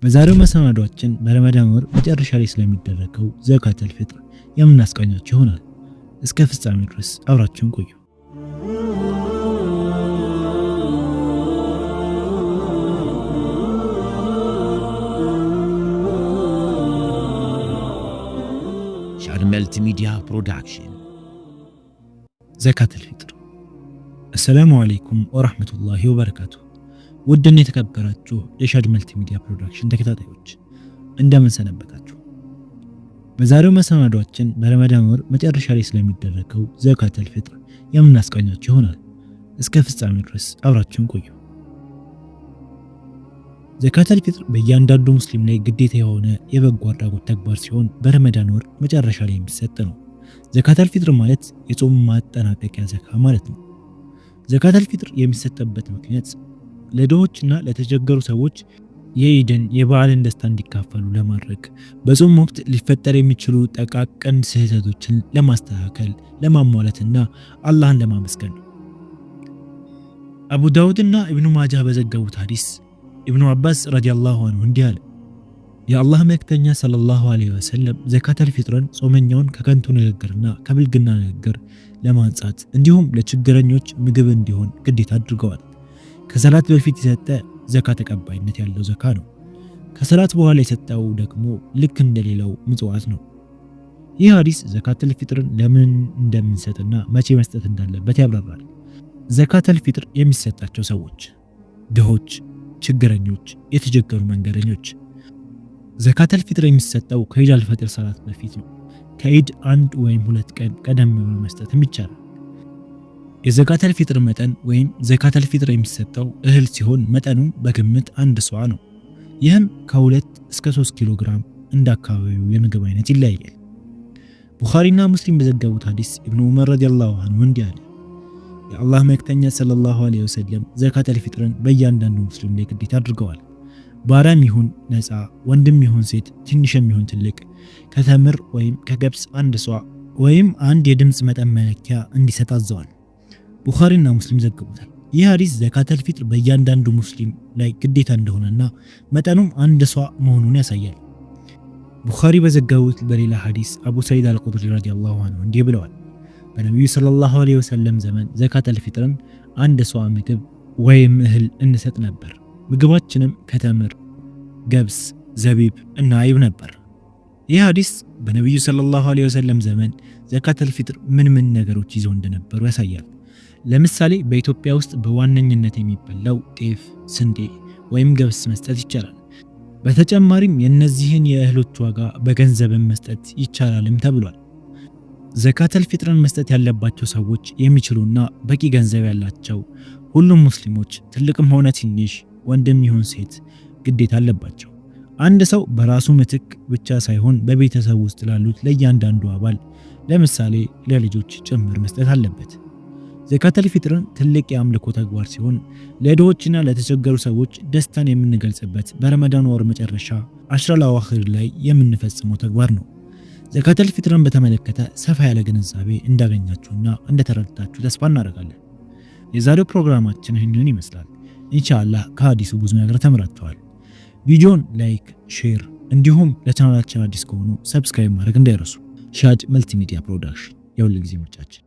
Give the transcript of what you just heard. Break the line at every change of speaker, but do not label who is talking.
በዛሬው መሰናዷችን በረመዳን ወር መጨረሻ ላይ ስለሚደረገው ዘካተል ፊጥር የምናስቃኛችሁ ይሆናል። እስከ ፍጻሜው ድረስ አብራችሁን ቆዩ።
ሻድ መልቲሚዲያ ፕሮዳክሽን።
ዘካተል ፊጥር። السلام عليكم ورحمة الله وبركاته። ውድና የተከበራችሁ የሻድ መልቲሚዲያ ፕሮዳክሽን ተከታታዮች እንደምን ሰነበታችሁ? በዛሬው መሰናዷችን በረመዳን ወር መጨረሻ ላይ ስለሚደረገው ዘካተል ፊጥር የምናስቃኛችሁ ይሆናል። እስከ ፍጻሜው ድረስ አብራችሁን ቆዩ። ዘካተል ፊጥር በእያንዳንዱ ሙስሊም ላይ ግዴታ የሆነ የበጎ አድራጎት ተግባር ሲሆን በረመዳን ወር መጨረሻ ላይ የሚሰጥ ነው። ዘካተል ፊጥር ማለት የጾም ማጠናቀቂያ ዘካ ማለት ነው። ዘካተል ፊጥር የሚሰጥበት ምክንያት ለድሆችና ለተቸገሩ ሰዎች የኢድን የበዓልን ደስታ እንዲካፈሉ ለማድረግ፣ በጾም ወቅት ሊፈጠር የሚችሉ ጠቃቅን ስህተቶችን ለማስተካከል፣ ለማሟላትና አላህን ለማመስገን ነው። አቡ ዳውድና ኢብኑ ማጃህ በዘገቡት ሐዲስ ኢብኑ አባስ رضي الله عنه እንዲህ አለ። የአላህ መልእክተኛ صلى الله عليه وسلم ዘካተል ፊጥርን ጾመኛውን ከከንቱ ንግግርና ከብልግና ንግግር ለማንጻት እንዲሁም ለችግረኞች ምግብ እንዲሆን ግዴታ አድርገዋል። ከሰላት በፊት የሰጠ ዘካ ተቀባይነት ያለው ዘካ ነው። ከሰላት በኋላ የሰጠው ደግሞ ልክ እንደሌላው ምጽዋት ነው። ይህ ሐዲስ ዘካተል ፊጥርን ለምን እንደምንሰጥና መቼ መስጠት እንዳለበት ያብራራል። ዘካተል ፊጥር የሚሰጣቸው ሰዎች ድሆች፣ ችግረኞች፣ የተቸገሩ መንገደኞች። ዘካተል ፊጥር የሚሰጠው ከኢድ አልፈጥር ሰላት በፊት ነው። ከኢድ 1 ወይም 2 ቀን ቀደም ብሎ መስጠትም ይቻላል። የዘካተል ፊጥር መጠን ወይም ዘካተል ፊጥር የሚሰጠው እህል ሲሆን መጠኑም በግምት አንድ ሷ ነው። ይህም ከ2 እስከ 3 ኪሎ ግራም እንደ አካባቢው የምግብ አይነት ይለያያል። ቡኻሪና ሙስሊም በዘገቡት ሐዲስ ኢብኑ ዑመር رضي الله عنه እንዲህ አለ። የአላህ መልእክተኛ صلى الله عليه وسلم ዘካተል ፊጥርን በእያንዳንዱ ሙስሊም ላይ ግዴታ አድርገዋል። ባሪያም ይሁን ነፃ፣ ወንድም ይሁን ሴት፣ ትንሽም ይሁን ትልቅ ከተምር ወይም ከገብስ አንድ ሷ ወይም አንድ የድምፅ መጠን መለኪያ እንዲሰጥ አዘዋል። ቡኻሪና ሙስሊም ዘግቡታል። ይህ ሐዲስ ዘካተል ፊጥር በእያንዳንዱ ሙስሊም ላይ ግዴታ እንደሆነና መጠኑም አንድ ሷ መሆኑን ያሳያል። ቡኻሪ በዘገቡት በሌላ ሐዲስ አቡ ሰዒድ አልኹድሪ رضي الله عنه እንዲህ ብለዋል። በነቢዩ صلى الله عليه وسلم ዘመን ዘካተል ፊጥርን አንድ ሷ ምግብ ወይም እህል እንሰጥ ነበር። ምግባችንም ከተምር፣ ገብስ፣ ዘቢብ እና አይብ ነበር። ይህ ሐዲስ በነቢዩ صلى الله عليه وسلم ዘመን ዘካተል ፊጥር ምን ምን ነገሮች ይዘው እንደነበሩ ያሳያል። ለምሳሌ በኢትዮጵያ ውስጥ በዋነኝነት የሚበላው ጤፍ፣ ስንዴ ወይም ገብስ መስጠት ይቻላል። በተጨማሪም የእነዚህን የእህሎች ዋጋ በገንዘብም መስጠት ይቻላልም ተብሏል። ዘካተል ፊጥርን መስጠት ያለባቸው ሰዎች የሚችሉና በቂ ገንዘብ ያላቸው ሁሉም ሙስሊሞች ትልቅም ሆነ ትንሽ፣ ወንድም ይሁን ሴት ግዴታ አለባቸው። አንድ ሰው በራሱ ምትክ ብቻ ሳይሆን በቤተሰብ ውስጥ ላሉት ለእያንዳንዱ አባል ለምሳሌ ለልጆች ጭምር መስጠት አለበት። ዘካተል ፊጥርን ትልቅ የአምልኮ ተግባር ሲሆን ለድሆችና ለተቸገሩ ሰዎች ደስታን የምንገልጽበት በረመዳን ወር መጨረሻ አሽረል አዋኺር ላይ የምንፈጽመው ተግባር ነው። ዘካተል ፊጥርን በተመለከተ ሰፋ ያለ ግንዛቤ እንዳገኛችሁና እንደተረዳችሁ ተስፋ እናደርጋለን። የዛሬው ፕሮግራማችን ይህንን ይመስላል። ኢንሻአላህ ከሀዲሱ ብዙ ነገር ተምራችኋል። ቪዲዮን like፣ share እንዲሁም ለቻናላችን አዲስ ከሆኑ subscribe ማድረግ እንዳይረሱ። ሻድ መልቲሚዲያ ፕሮዳክሽን የሁል ጊዜ ምርጫችን።